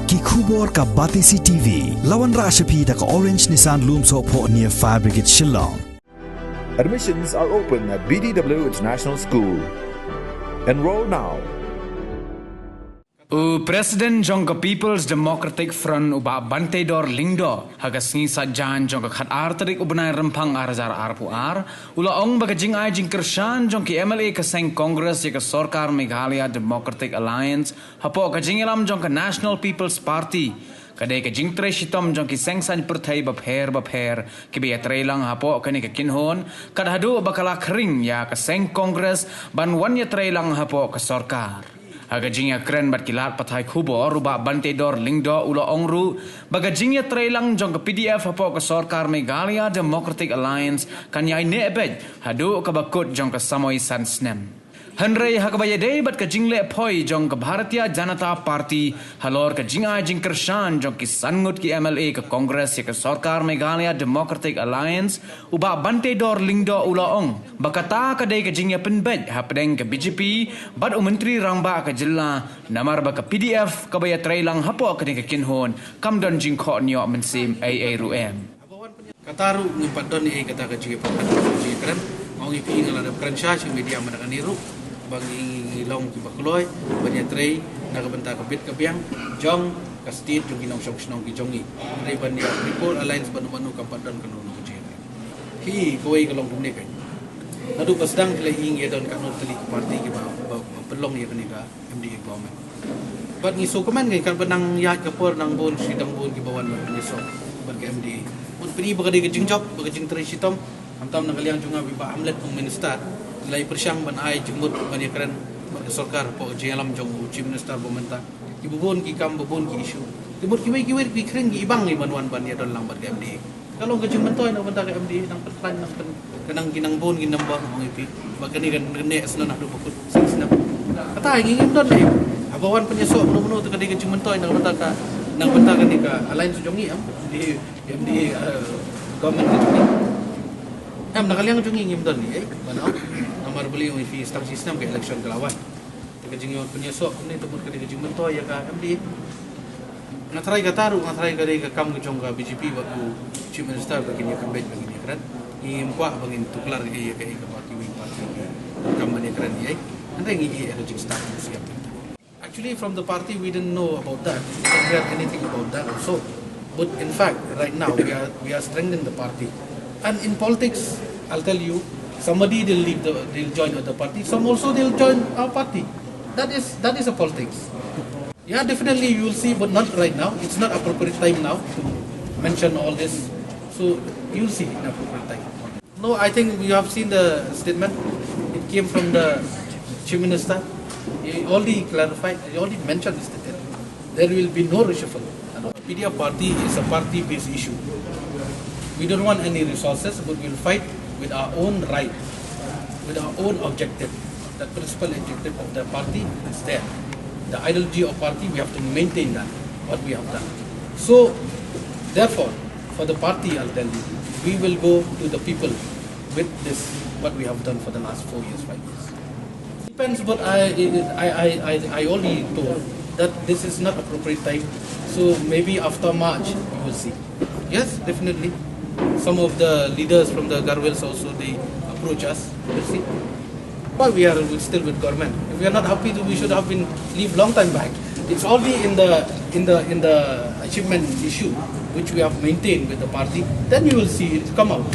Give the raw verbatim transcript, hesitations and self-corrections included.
Ki khubor ka Batesi T V. La wanrah sha phi da ka Orange Nissan Lumsohphoh near Fire Brigade Shillong. Admissions are open at B D W International School. Enroll now. U President jong ka People's Democratic Front u Bah Banteidor Lyngdoh ha ka sngi Saitjaiñ jong ka khatar tarik u bnai Rymphang ar hajar arphew ar u la ong ba ka jingai jingkyrshan jong ki M L A ka seng Congress ïa ka sorkar Meghalaya Democratic Alliance hapoh ka jingïalam jong ka National People's Party ka dei ka jingtrei shitom jong ki seng saiñ pyrthei bapher bapher kiba ïatreilang hapoh kane ka kynhun, kat haduh ba ka la khring ïa ka seng Congress ban wan ïatreilang hapoh ka sorkar. Ha ka jingïakren bad ki lad pathai khubor u Bah Banteidor Lyngdoh u la ong ruh ba ka jingïatreilang jong ka P D F hapoh ka sorkar Meghalaya Democratic Alliance kan ïai neh beit haduh kaba kut jong ka samoi san snem. Hynrei ha kaba ïadei bad ka jingleh phoi jong ka Bharatiya Janata Party halor ka jingai jingkyrshan jong ki san ngut ki M L A ka Congress ïa ka sorkar Meghalaya Democratic Alliance u Bah Banteidor Lyngdoh u la ong ba kata ka dei ka jingïapynbeit hapdeng ka B J P bad u Myntri Rangbah ka jylla namar ba ka P D F kaba ïatreilang hapoh kane ka kynhun kam don jingkhoh ñiuh mynsiem ei ei ruh em. Kata ruh ngi pat don ïa kata ka jingïapynbeit ka jingïakren. Nga ong ïa phi nga la dep kren sha shi media mynta kane ruh ba ngi ngi long kiba kloi ban ïatrei na ka bynta ka bit ka biang jong ka state jong ki nongshong shnong ki jong ngi. Hynrei ban ïa People Alliance ban mano kam pat don kano kano ka jingïakren. Hi kawei ka long kumne ka. Naduh ba sdang ki la ïing ïa don kano tylli ki party kiba ba pynlong ïa kane ka M D A government. Bad ngi sngewkmen ngi katba nang ïaid ka por nang bun shi dang bun kiba wan ban pynïasoh bad ka M D A. Bad pynïasoh ba ka dei ka jingjop ba ka jingtrei shitom. Khamtam na ka liang jong nga ba Hamlet u minister ngi la ïa pyrshang ban ai jingmut ban ïakren bad ka sorkar hapoh ka jingïalam jong u chief minister ba mynta. Kiba bun ki kam ba bun ki issue. Ki mut kiwei kiwei ki khring ki ibang ngi ban wan ban ïadon lang bad ka M D A. Ka long ka jingmyntoi na ka bynta ka M D A nang pyntlaiñ nang pyn ka nang ki nang bun ki number ong ïa phi. Ba kane kan kane snon haduh ba kut six snem. Kata ngi ngim don ne. Haba wan pynïasoh mano mano te ka dei ka jingmyntoi na ka bynta ka na ka bynta kane ka alliance jong ngi em. M D A M D A government ka jong ngi. Em na ka liang jong ngi ngim don ne. Ba na namar beli ong ïa phi stang six snem ka election ka la wan. Te ka jingïoh pynïasoh kumne te mut ka dei ka jingmyntoi ïa ka M D A. Nga tharai kata ruh nga tharai ka dei ka kam ka jong ka B J P bad u Chief Minister ba kin ïa kynbeit ba kin ïa kren. Ngim kwah ba ngin tuklar ïa ka ïa ka ba kiwei party ki kam ban ïa kren ïa. Hynrei ngi ïa ka jingstad ngi siap. Actually from the party we didn't know about that. We didn't hear anything about that also. But in fact right now we are we are strengthening the party. And in politics I'll tell you, somebody they'll leave the they'll join other party. Some also they'll join our party. That is that is a politics. Yeah, definitely you will see, but not right now. It's not appropriate time now to mention all this. So you'll see in appropriate time. No, I think you have seen the statement. It came from the Chief Minister. He already clarified, he already mentioned this detail. There will be no reshuffle. P D F party is a party-based issue. We don't want any resources, but we'll fight with our own right, with our own objective. That principal objective of the party is there. The ideology of party, we have to maintain that, what we have done. So, therefore, for the party, I'll tell you, we will go to the people with this, what we have done for the last four years, five years. Depends, but I, I, I, I, I already told that this is not appropriate time. So maybe after March, we will see. Yes, definitely. Some of the leaders from the Garwels also, they approach us. We'll see. But we are still with government. If we are not happy, we should have been leave long time back. It's only in the in the in the achievement issue which we have maintained with the party. Then you will see it come out.